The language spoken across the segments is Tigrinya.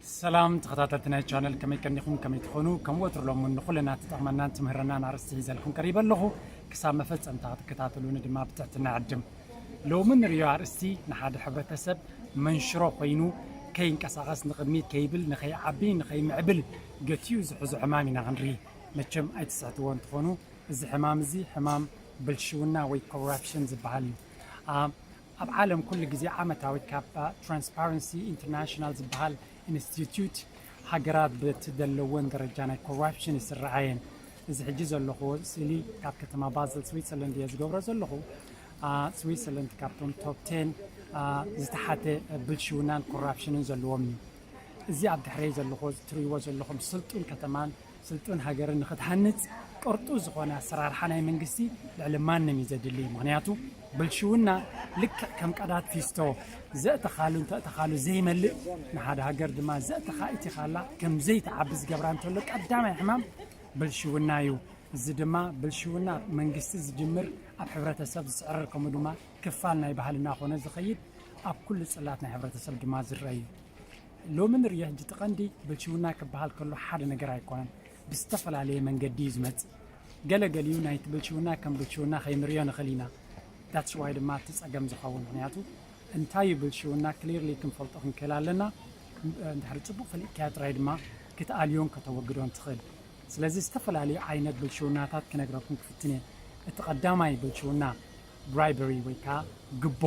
ሰላም ተኸታተልቲ ናይ ቻነል፣ ከመይ ቀኒኹም? ከመይ ትኾኑ? ከም ወትሩ ሎሚ ንኹልና ትጠቕመናን ትምህረናን ኣርእስቲ ሒዘልኩም ቀሪበ ኣለኹ። ክሳብ መፈጸምታ ክትከታተሉኒ ድማ ብትሕትና ዕድም። ሎሚ ንርእዮ ኣርእስቲ ንሓደ ሕብረተሰብ መንሽሮ ኮይኑ ከይንቀሳቐስ፣ ንቕድሚት ከይብል፣ ንኸይዓቢ፣ ንኸይምዕብል ገቲኡ ዝሕዞ ሕማም ኢና ክንርኢ። መቸም ኣይትስሕትዎ እንትኾኑ፣ እዚ ሕማም እዚ ሕማም ብልሽውና ወይ ኮራፕሽን ዝበሃል እዩ። ኣብ ዓለም ኩሉ ግዜ ዓመታዊ ካብ ትራንስፓረንሲ ኢንተርናሽናል ዝበሃል ኢንስቲትዩት ሃገራት በቲ ዘለወን ደረጃ ናይ ኮራፕሽን ይስርዓ እየን። እዚ ሕጂ ዘለኹዎ ስእሊ ካብ ከተማ ባዘል ስዊትዘርላንድ እየ ዝገብሮ ዘለኹ። ስዊትዘርላንድ ካብቶም ቶፕ ቴን ዝተሓተ ብልሽውናን ኮራፕሽንን ዘለዎም እዩ። እዚ ኣብ ድሕረይ ዘለኹ ትርእይዎ ዘለኹም ስልጡን ከተማን ስልጡን ሃገርን ንኽትሃንጽ ቅርጡ ዝኾነ ኣሰራርሓ ናይ መንግስቲ ልዕሊ ማንም እዩ ዘድሊ። ምኽንያቱ ብልሽውና ልክዕ ከም ቀዳድ ፊስቶ ዘእተኻሉ እንተእተኻሉ ዘይመልእ፣ ንሓደ ሃገር ድማ ዘእተኻ እቲኻላ ከም ዘይትዓቢ ዝገብራ እንተሎ ቀዳማይ ሕማም ብልሽውና እዩ። እዚ ድማ ብልሽውና መንግስቲ ዝጅምር ኣብ ሕብረተሰብ ዝስዕርር ከምኡ ድማ ክፋል ናይ ባህልና ኮነ ዝኸይድ ኣብ ኩሉ ጽላት ናይ ሕብረተሰብ ድማ ዝረአ እዩ። ሎሚ ንርእዮ ሕጂ እቲ ቀንዲ ብልሽውና ክበሃል ከሎ ሓደ ነገር ኣይኮነን፣ ብዝተፈላለየ መንገዲ እዩ ዝመጽእ። ገለገሊኡ ናይቲ ብልሽውና ከም ብልሽውና ከይንርእዮ ንኽእል ኢና። ዳትስ ዋይ ድማ እቲ ጸገም ዝኸውን። ምኽንያቱ እንታይ እዩ ብልሽውና ክሊርሊ ክንፈልጦ ክንክእል ኣለና። እንድሕሪ ጽቡቕ ፈሊጥካዮ ጥራይ ድማ ክትኣልዮን ከተወግዶን ትኽእል። ስለዚ ዝተፈላለዩ ዓይነት ብልሽውናታት ክነግረኩም ክፍትን እየ። እቲ ቀዳማይ ብልሽውና ብራይበሪ ወይ ከዓ ግቦ፣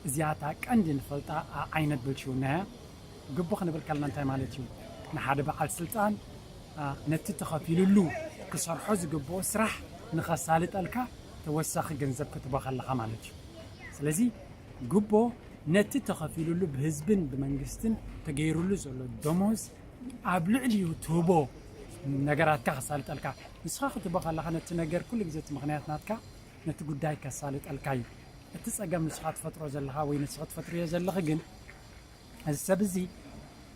እዚኣታ ቀንዲ ንፈልጣ ዓይነት ብልሽውና እያ። ግቦ ክንብል ከለና እንታይ ማለት እዩ? ንሓደ በዓል ስልጣን ነቲ ተኸፊሉሉ ክሰርሖ ዝግብኦ ስራሕ ንኸሳልጠልካ ተወሳኺ ገንዘብ ክትቦ ከለኻ ማለት እዩ። ስለዚ ግቦ ነቲ ተኸፊሉሉ ብህዝብን ብመንግስትን ተገይሩሉ ዘሎ ደሞዝ ኣብ ልዕሊኡ ትህቦ ነገራትካ ከሳልጠልካ። ንስኻ ክትቦ ከለኻ ነቲ ነገር ኩሉ ግዜ እቲ ምኽንያት ናትካ ነቲ ጉዳይ ከሳልጠልካ እዩ። እቲ ጸገም ንስኻ ትፈጥሮ ዘለኻ ወይ ንስኻ ትፈጥርዮ ዘለኺ ግን፣ እዚ ሰብ እዚ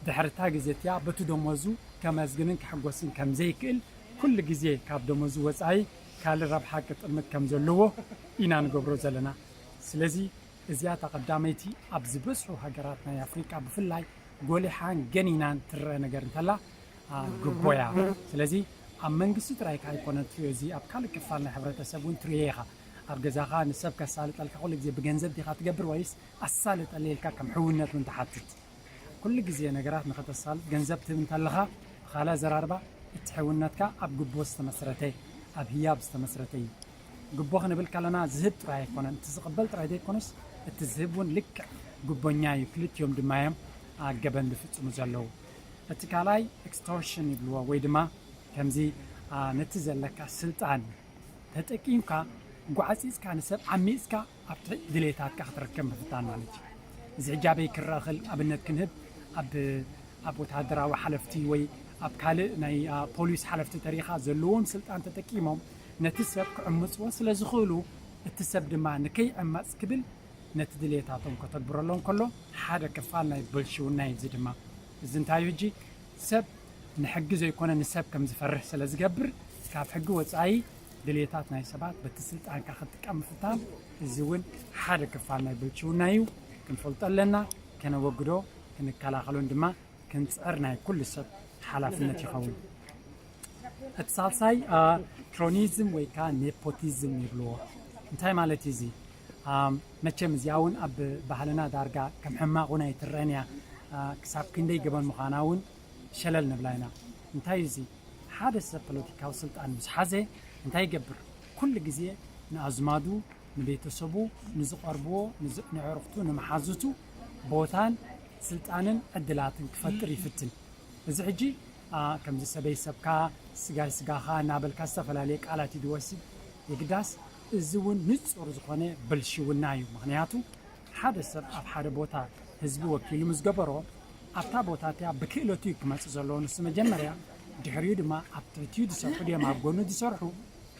ድሕሪ እታ ግዜ እቲኣ በቲ ደሞዙ ከመስግንን ክሕጎስን ከም ዘይክእል፣ ኩሉ ግዜ ካብ ደሞዙ ወጻኢ ካልእ ረብሓ ክጥምት ከም ዘለዎ ኢና ንገብሮ ዘለና። ስለዚ እዚኣ እታ ቀዳመይቲ ኣብ ዝበዝሑ ሃገራት ናይ ኣፍሪቃ ብፍላይ ጎሊሓን ገኒናን ትረአ ነገር እንተላ ግቦ እያ። ስለዚ ኣብ መንግስቲ ጥራይ ከኣ ኣይኮነን ትሪኦ፣ እዚ ኣብ ካልእ ክፋል ናይ ሕብረተሰብ እውን ትሪኦ ኢኻ። ኣብ ገዛኻ ንሰብ ከሳልጠልካ ኩሉ ግዜ ብገንዘብ ዲኻ ትገብር ወይስ ኣሳልጠለይ ኢልካ ከም ሕውነት እውን ትሓትት? ኩሉ ግዜ ነገራት ንኸተሳልጥ ገንዘብ ትህብ እንተለኻ፣ ብኻልእ ኣዘራርባ እቲ ሕውነትካ ኣብ ግቦ ዝተመስረተ፣ ኣብ ህያብ ዝተመስረተ እዩ። ግቦ ክንብል ከለና ዝህብ ጥራይ ኣይኮነን፣ እቲ ዝቕበል ጥራይ ዘይኮነስ እቲ ዝህብ እውን ልክዕ ግቦኛ እዩ። ክልቲኦም ድማ እዮም ኣብ ገበን ዝፍጽሙ ዘለዉ። እቲ ካልኣይ ኤክስቶርሽን ይብልዎ ወይ ድማ ከምዚ ነቲ ዘለካ ስልጣን ተጠቂምካ ጓዕጺጽካ ንሰብ ዓሚጽካ ኣብ ትሕቲ ድሌታትካ ክትረከብ ምፍታን ማለት እዩ። እዚ ሕጂ ኣበይ ክረአ ክእል ኣብነት ክንህብ ኣብ ኣብ ወተሃደራዊ ሓለፍቲ ወይ ኣብ ካልእ ናይ ፖሊስ ሓለፍቲ ተሪኻ ዘለዎም ስልጣን ተጠቂሞም ነቲ ሰብ ክዕምጽዎ ስለ ዝኽእሉ እቲ ሰብ ድማ ንከይዕመጽ ክብል ነቲ ድሌታቶም ከተግብረሎም ከሎ ሓደ ክፋል ናይ ብልሽውና እዩ። እዚ ድማ እዚ እንታይ እዩ? ሕጂ ሰብ ንሕጊ ዘይኮነ ንሰብ ከም ዝፈርህ ስለ ዝገብር ካብ ሕጊ ወጻኢ ድሌታት ናይ ሰባት በቲ ስልጣንካ ክትጥቀም ምፍታን እዚ እውን ሓደ ክፋል ናይ ብልሽውና እዩ። ክንፈልጦ ኣለና፣ ከነወግዶ ክንከላኸሎን ድማ ክንጽዕር ናይ ኩሉ ሰብ ሓላፍነት ይኸውን። እቲ ሳልሳይ ክሮኒዝም ወይ ከዓ ኔፖቲዝም ይብልዎ። እንታይ ማለት እዩ እዚ? መቸም እዚኣ እውን ኣብ ባህልና ዳርጋ ከም ሕማቕ እውን ኣይትረአን እያ። ክሳብ ክንደይ ገበን ምዃና እውን ሸለል ንብላ ኢና። እንታይ እዩ እዚ? ሓደ ሰብ ፖለቲካዊ ስልጣን ምስ ሓዘ እንታይ ይገብር? ኩሉ ግዜ ንኣዝማዱ፣ ንቤተሰቡ፣ ንዝቐርብዎ፣ ንዕርኽቱ፣ ንመሓዙቱ ቦታን ስልጣንን ዕድላትን ክፈጥር ይፍትን። እዚ ሕጂ ከምዚ ሰበይ ሰብካ፣ ስጋይ ስጋኻ እናበልካ ዝተፈላለየ ቃላት እዩ ዝወስድ። የግዳስ እዚ እውን ንጹር ዝኾነ ብልሽውና እዩ። ምኽንያቱ ሓደ ሰብ ኣብ ሓደ ቦታ ህዝቢ ወኪሉ ምስ ገበሮ ኣብታ ቦታ እቲኣ ብክእለቱ እዩ ክመጽእ ዘለዎ ንሱ መጀመርያ። ድሕሪኡ ድማ ኣብ ትሕቲኡ ዝሰርሑ ድዮም ኣብ ጎኑ ዝሰርሑ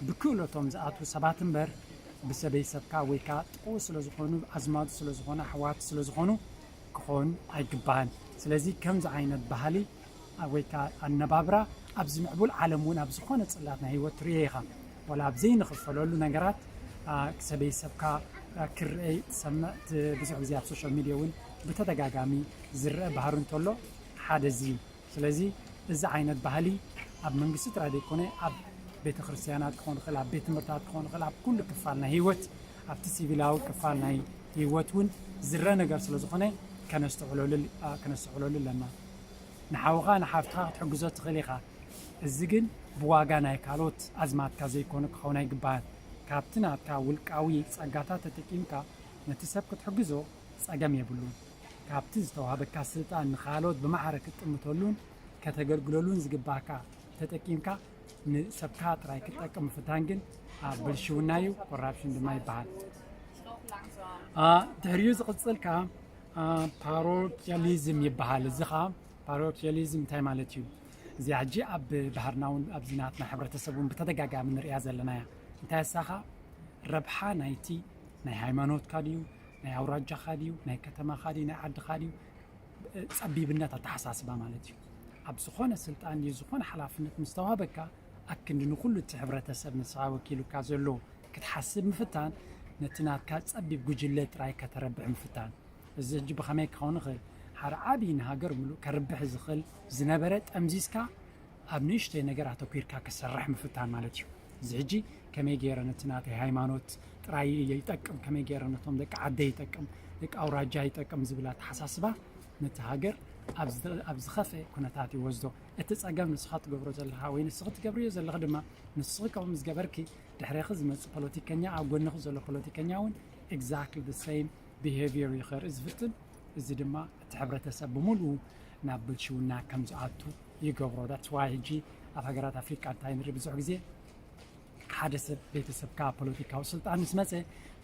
ብክእለቶም ዝኣትዉ ሰባት እምበር ብሰበይ ሰብካ ወይ ከዓ ጥቕኡ ስለ ዝኾኑ ኣዝማዱ ስለ ዝኾኑ ኣሕዋቱ ስለ ዝኾኑ ክኾን ኣይግባእን። ስለዚ ከምዚ ዓይነት ባህሊ ወይ ከዓ ኣነባብራ ኣብዚ ምዕቡል ዓለም እውን ኣብ ዝኾነ ጽላት ናይ ህይወት ትርእዮ ኢኻ። ዋላ ኣብ ዘይንኽፈለሉ ነገራት ሰበይ ሰብካ ክረአ ትሰምዕ። ብዙሕ ግዜ ኣብ ሶሻል ሚድያ እውን ብተደጋጋሚ ዝረአ ባህሪ እንተሎ ሓደ እዚ እዩ። ስለዚ እዚ ዓይነት ባህሊ ኣብ መንግስቲ ጥራይ ዘይኮነ ኣብ ቤተ ክርስቲያናት ክኾን ይኽእል፣ ኣብ ቤት ትምህርታት ክኾን ይኽእል፣ ኣብ ኩሉ ክፋል ናይ ህይወት፣ ኣብቲ ሲቪላዊ ክፋል ናይ ህይወት እውን ዝረ ነገር ስለ ዝኾነ ከነስተውዕለሉ ኣለና። ንሓውኻ ንሓፍትኻ ክትሕግዞ ትኽእል ኢኻ። እዚ ግን ብዋጋ ናይ ካልኦት ኣዝማድካ ዘይኮነ ክኸውን ኣይግባእን። ካብቲ ናትካ ውልቃዊ ጸጋታት ተጠቂምካ ነቲ ሰብ ክትሕግዞ ጸገም የብሉን። ካብቲ ዝተዋህበካ ስልጣን ንኻልኦት ብማዕረ ክትጥምተሉን ከተገልግለሉን ዝግባእካ ተጠቂምካ ንሰብካ ጥራይ ክትጠቅም ምፍታን ግን ብልሽውና እዩ፣ ኮራፕሽን ድማ ይበሃል። ድሕሪኡ ዝቕጽል ከዓ ፓሮኪያሊዝም ይበሃል። እዚ ከዓ ፓሮኪያሊዝም እንታይ ማለት እዩ? እዚ ሕጂ ኣብ ባህርና እውን ኣብዚ ናትና ሕብረተሰብ እውን ብተደጋጋሚ ንሪኣ ዘለና እያ። እንታይ ኣሳኻ ረብሓ ናይቲ ናይ ሃይማኖትካ ድዩ፣ ናይ ኣውራጃኻ ድዩ፣ ናይ ከተማኻ ድዩ፣ ናይ ዓድኻ ድዩ፣ ጸቢብነት ኣተሓሳስባ ማለት እዩ። ኣብ ዝኾነ ስልጣን ድዩ ዝኾነ ሓላፍነት ምስ ተዋህበካ ኣክንዲ ንኹሉ እቲ ሕብረተሰብ ንስኻ ወኪሉካ ዘሎ ክትሓስብ ምፍታን ነቲ ናትካ ጸቢብ ጉጅለ ጥራይ ከተረብሕ ምፍታን። እዚ ሕጂ ብኸመይ ክኸውን ይኽእል? ሓደ ዓብዪ ንሃገር ምሉእ ከርብሕ ዝኽእል ዝነበረ ጠምዚዝካ ኣብ ንእሽተይ ነገር ኣተኲርካ ክሰርሕ ምፍታን ማለት እዩ። እዚ ሕጂ ከመይ ገይረ ነቲ ናተይ ሃይማኖት ጥራይ ይጠቅም፣ ከመይ ገይረ ነቶም ደቂ ዓደይ ይጠቅም፣ ደቂ ኣውራጃ ይጠቅም ዝብል ኣተሓሳስባ ነቲ ሃገር ኣብ ዝኸፍአ ኩነታት ይወስዶ። እቲ ጸገም ንስኻ ትገብሮ ዘለኻ ወይ ንስኺ ትገብርዮ ዘለኺ ድማ ንስኺ ከምኡ ምስ ገበርኪ ድሕሬኺ ዝመጽእ ፖለቲከኛ ኣብ ጎንኺ ዘሎ ፖለቲከኛ እውን exactly the same behavior እዩ ከርኢ ዝፍትን። እዚ ድማ እቲ ሕብረተሰብ ብምሉኡ ናብ ብልሽውና ከም ዝኣቱ ይገብሮ። That's why ሕጂ ኣብ ሃገራት ኣፍሪቃ እንታይ ንርኢ ብዙሕ ግዜ ሓደ ሰብ ቤተሰብካ ፖለቲካዊ ስልጣን ምስ መጸ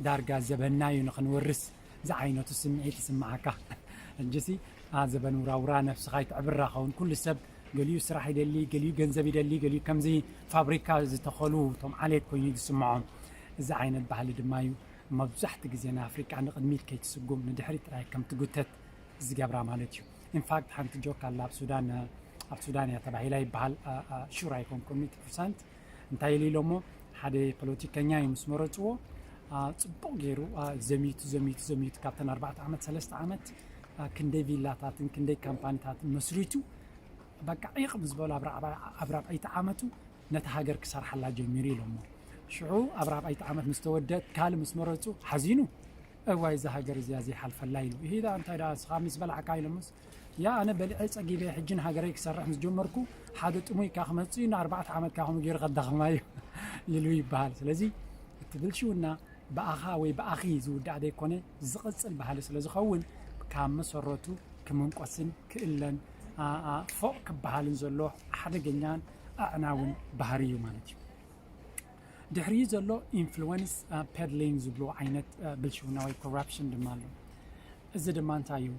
ዳርጋ ዘበንና እዩ ንኽንወርስ ዝዓይነቱ ስምዒት ይስምዓካ። ሕጂሲ ዘበን ውራውራ ነብስኻ ይትዕብራ ኸውን። ኩሉ ሰብ ገሊኡ ስራሕ ይደሊ፣ ገሊኡ ገንዘብ ይደሊ፣ ገሊኡ ከምዚ ፋብሪካ ዝተኸሉ እቶም ዓሌት ኮይኑ እዩ ዝስምዖም። እዚ ዓይነት ባህሊ ድማ እዩ መብዛሕቲ ግዜ ንኣፍሪቃ ንቕድሚት ከይትስጉም ንድሕሪት ጥራይ ከም ትጉተት ዝገብራ ማለት እዩ። ኢንፋክት ሓንቲ ጆክ ኣላ ኣብ ሱዳን ኣብ ሱዳን እያ ተባሂላ ይበሃል። ሹር ኣይኮንኩን ሚእቲ ፐርሰንት እንታይ ኢሉ ኢሎሞ ሓደ ፖለቲከኛ እዩ ምስ መረፅዎ ጽቡቕ ገይሩ ዘሚቱ ዘሚቱ ዘሚቱ ካብተን ኣርባዕተ ዓመት ሰለስተ ዓመት ክንደይ ቪላታትን ክንደይ ካምፓኒታትን መስሪቱ በቃ ዒቕ ምስ በሉ ኣብ ራብዓይቲ ዓመቱ ነቲ ሃገር ክሰርሓላ ጀሚሩ ኢሎሞ። ሽዑ ኣብ ራብዓይቲ ዓመት ምስ ተወደት ካልእ ምስ መረፁ ሓዚኑ እዋይ እዛ ሃገር እዚኣ ዘይሓልፈላ ኢሉ። ይሄ ደኣ እንታይ ደኣ ንስኻ ምስ በላዕካ ኢሎምስ ያ ኣነ በሊዐ ጸጊበ ሕጂ ንሃገረይ ክሰርሕ ምስ ጀመርኩ ሓደ ጥሙይ እካ ክመጽእ እዩ ንኣርባዕተ ዓመት እካ ከምኡ ገይሩ ከዳኽማ እዩ ኢሉ ይበሃል። ስለዚ እቲ ብልሽውና ብኣኻ ወይ ብኣኺ ዝውዳእ ዘይኮነ ዝቕጽል ባህሊ ስለ ዝኸውን ካብ መሰረቱ ክምንቆስን ክእለን ፎቕ ክበሃልን ዘሎ ሓደገኛን ኣዕናውን ባህሪ እዩ ማለት እዩ። ድሕሪኡ ዘሎ ኢንፍሉወንስ ፔድሊንግ ዝብልዎ ዓይነት ብልሽውና ወይ ኮራፕሽን ድማ ኣሎ። እዚ ድማ እንታይ እዩ?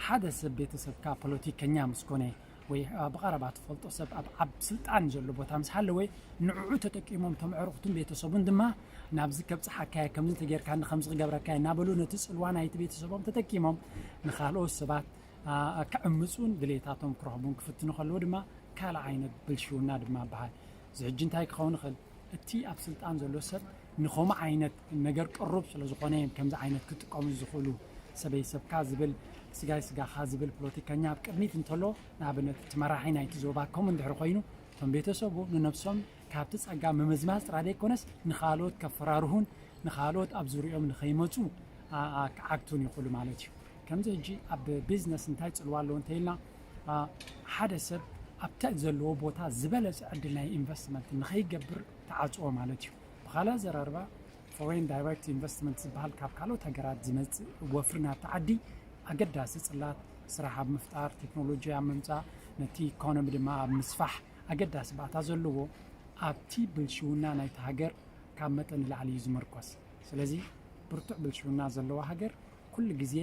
ሓደ ሰብ ቤተሰብካ ፖለቲከኛ ምስ ኮነ ወይ ብቐረባ ትፈልጦ ሰብ ኣብ ኣብ ስልጣን ዘሎ ቦታ ምስ ሃለወ ንዕዑ ተጠቂሞም እቶም ኣዕሩኽቱን ቤተሰቡን ድማ ናብዚ ከብጽሓካየ ከምዚ እንተጌርካኒ ከምዚ ክገብረካየ እናበሉ ነቲ ጽልዋ ናይቲ ቤተሰቦም ተጠቂሞም ንኻልኦት ሰባት ክዕምጹን ድሌታቶም ክረኽቡን ክፍትኑ ከለዉ ድማ ካልእ ዓይነት ብልሽውና ድማ ይበሃል። እዚ ሕጂ እንታይ ክኸውን ይኽእል? እቲ ኣብ ስልጣን ዘሎ ሰብ ንኸምኡ ዓይነት ነገር ቅሩብ ስለ ዝኾነ እዮም ከምዚ ዓይነት ክጥቀሙ ዝኽእሉ። ሰበይ ሰብካ ዝብል፣ ስጋይ ስጋኻ ዝብል ፖለቲከኛ ኣብ ቅድሚት እንተሎ፣ ንኣብነት እቲ መራሒ ናይቲ ዞባ ከምኡ እንድሕር ኮይኑ፣ እቶም ቤተሰቡ ንነብሶም ካብቲ ጸጋ ምምዝማዝ ጥራይ ዘይኮነስ ንኻልኦት ከፈራርሁን ንኻልኦት ኣብ ዙሪኦም ንኸይመጹ ክዓግቱን ይኽእሉ ማለት እዩ። ከምዚ ሕጂ ኣብ ቢዝነስ እንታይ ጽልዋ ኣለዎ እንተኢልና ሓደ ሰብ ኣብቲ ዘለዎ ቦታ ዝበለጸ ዕድል ናይ ኢንቨስትመንት ንኸይገብር ተዓጽዎ ማለት እዩ። ብኻልእ ኣዘራርባ ፎሬን ዳይሬክት ኢንቨስትመንት ዝበሃል ካብ ካልኦት ሃገራት ዝመጽእ ወፍሪ ናብቲ ዓዲ ኣገዳሲ ጽላት ስራሕ ኣብ ምፍጣር፣ ቴክኖሎጂ ኣብ ምምጻእ፣ ነቲ ኢኮኖሚ ድማ ኣብ ምስፋሕ ኣገዳሲ ባእታ ዘለዎ ኣብቲ ብልሽውና ናይቲ ሃገር ካብ መጠን ንላዕሊ እዩ ዝምርኮስ። ስለዚ ብርቱዕ ብልሽውና ዘለዋ ሃገር ኩሉ ግዜ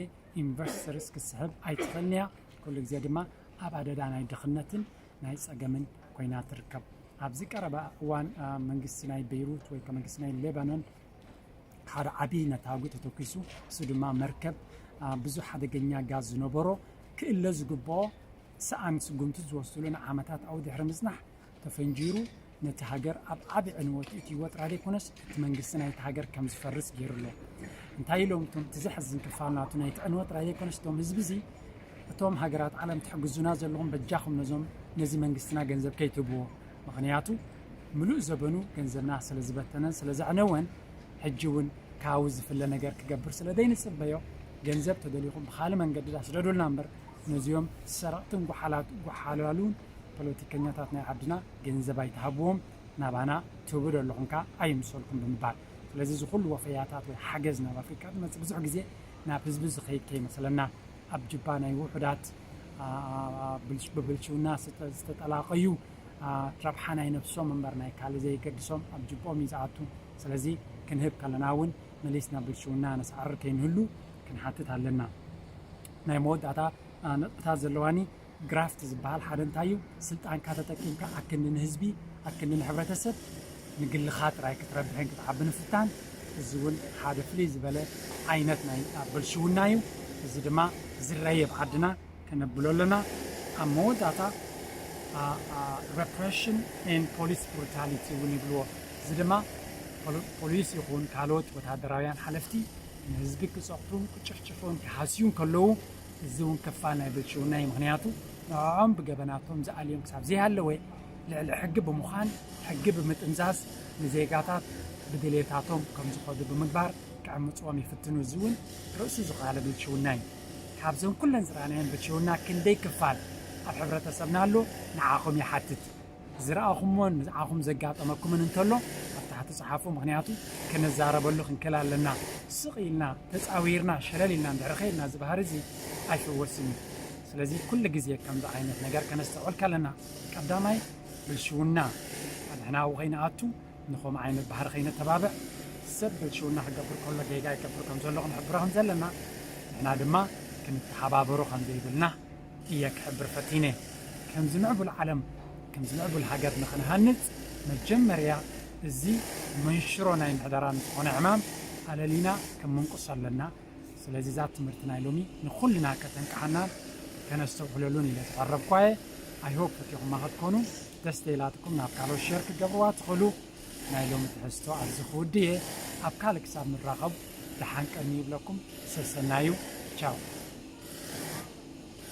ኢንቨስተርስ ክትስሕብ ኣይትኽእልን እያ። ኩሉ ግዜ ድማ ኣብ ኣደዳ ናይ ድኽነትን ናይ ጸገምን ኮይና ትርከብ። ኣብዚ ቀረባ እዋን መንግስቲ ናይ ቤይሩት ወይ መንግስቲ ናይ ሌባኖን ሓደ ዓብዪ ነታጒ ተተኲሱ፣ እሱ ድማ መርከብ ብዙሕ ሓደገኛ ጋዝ ዝነበሮ ክእለ ዝግብኦ ሰኣን ስጉምቲ ዝወስድሉ ንዓመታት ኣብኡ ድሕሪ ምጽናሕ ተፈንጂሩ ነቲ ሃገር ኣብ ዓቢ ዕንወት እትይዎ ጥራይ ዘይኮነስ እቲ መንግስቲ ናይቲ ሃገር ከም ዝፈርስ ገይሩ ኣሎ። እንታይ ኢሎም እቶም እቲ ዘሕዝን ክፋል ናቱ ናይቲ ዕንወት ጥራይ ዘይኮነስ እቶም ህዝቢ እዚ እቶም ሃገራት ዓለም ትሕግዙና ዘለኹም በጃኹም ነዞም ነዚ መንግስትና ገንዘብ ከይትህብዎ። ምኽንያቱ ምሉእ ዘበኑ ገንዘብና ስለ ዝበተነን ስለ ዘዕነወን ሕጂ እውን ካብኡ ዝፍለ ነገር ክገብር ስለ ዘይንጽበዮ ገንዘብ ተደሊኹም ብኻልእ መንገዲ ኣስደዱልና እምበር ነዚኦም ሰረቕትን ጓሓላት ጓሓላሉን ፖለቲከኛታት ናይ ዓድና ገንዘብ ኣይትሃብዎም፣ ናባና ትህቡ ዶ ኣለኹም ከኣ ኣይምሰልኩም ብምባል። ስለዚ እዚ ኩሉ ወፈያታት ወይ ሓገዝ ናብ ኣፍሪቃ ዝመጽእ ብዙሕ ግዜ ናብ ህዝቢ ዝኸይድ ከይመስለና ኣብ ጅባ ናይ ውሑዳት ብብልሽውና ዝተጠላቐዩ ረብሓ ናይ ነብሶም እምበር ናይ ካልእ ዘይገድሶም ኣብ ጅብኦም እዩ ዝኣቱ። ስለዚ ክንህብ ከለና እውን መሊስና ብልሽውና ነስዓርር ከይንህሉ ክንሓትት ኣለና። ናይ መወዳእታ ነጥብታት ዘለዋኒ ግራፍት ዝበሃል ሓደ እንታይ እዩ? ስልጣንካ ተጠቂምካ ኣክንዲ ንህዝቢ ኣክንዲ ንሕብረተሰብ ንግልኻ ጥራይ ክትረብሕን ክትዓቢ ንፍታን። እዚ እውን ሓደ ፍልይ ዝበለ ዓይነት ናይ ብልሽውና እዩ። እዚ ድማ ዝረየ ኣብ ዓድና ከነብሎ ኣለና። ኣብ መወዳእታ repression and police brutality እውን ይብልዎ። እዚ ድማ ፖሊስ ይኹን ካልኦት ወታደራውያን ሓለፍቲ ንህዝቢ ክፀቕጡን ክጭፍጭፉን ክሃስዩን ከለዉ እዚ እውን ክፋል ናይ ብልሽውና እዩ። ምኽንያቱ ንዕኦም ብገበናቶም ዝኣልዮም ክሳብ ዘይሃለወ ልዕሊ ሕጊ ብምዃን ሕጊ ብምጥምዛዝ ንዜጋታት ብድሌታቶም ከም ዝኸዱ ብምግባር ክዕምፅዎም ይፍትኑ። እዚ እውን ርእሱ ዝኸኣለ ብልሽውና እዩ። ካብዘን ኩለን ዝረኣናየን ብልሽውና ክንደይ ክፋል ኣብ ሕብረተሰብና ኣሎ ንዓኹም ይሓትት። ዝረኣኹምዎን ንዓኹም ዘጋጠመኩምን እንተሎ ኣብ ታሕቲ ጸሓፉ። ምኽንያቱ ክንዛረበሉ ክንክእል ኣለና። ስቕ ኢልና ተጻዊርና ሸለል ኢልና እንድሕር ኸይድና እዚ ባህሪ እዚ ኣይፍወስን እዩ። ስለዚ ኩሉ ግዜ ከምዚ ዓይነት ነገር ከነስተውዕል ከለና ቀዳማይ ብልሽውና ንሕና ኣብኡ ከይንኣቱ ንኸምኡ ዓይነት ባህሪ ከይነተባብዕ ሰብ ብልሽውና ክገብር ከሎ ጌጋ ይገብር ከም ዘሎ ክንሕብሮ ከም ዘለና ንሕና ድማ ክንተሓባበሮ ከም ዘይብልና እየ ክሕብር ፈቲነ። ከምዚ ምዕቡል ዓለም ከምዚ ምዕቡል ሃገር ንኽንሃንፅ መጀመርያ እዚ መንሽሮ ናይ ምሕደራ ዝኾነ ዕማም ኣለሊና ክንምንቁሶ ኣለና። ስለዚ እዛ ትምህርቲ ናይ ሎሚ ንኹልና ከተንቅሓናን ከነስተውዕለሉን ኢለ ዝቐረብኳ እየ። I hope ፈቲኹማ ክትኮኑ ደስ ተይላትኩም ናብ ካልኦት ሸር ክትገብርዋ ትኽእሉ። ናይ ሎሚ ትሕዝቶ ኣብዚ ክውድእ እየ። ኣብ ካልእ ክሳብ ንራኸብ ደሓን ቀኒ ይብለኩም። ሰሰናዩ። ቻው።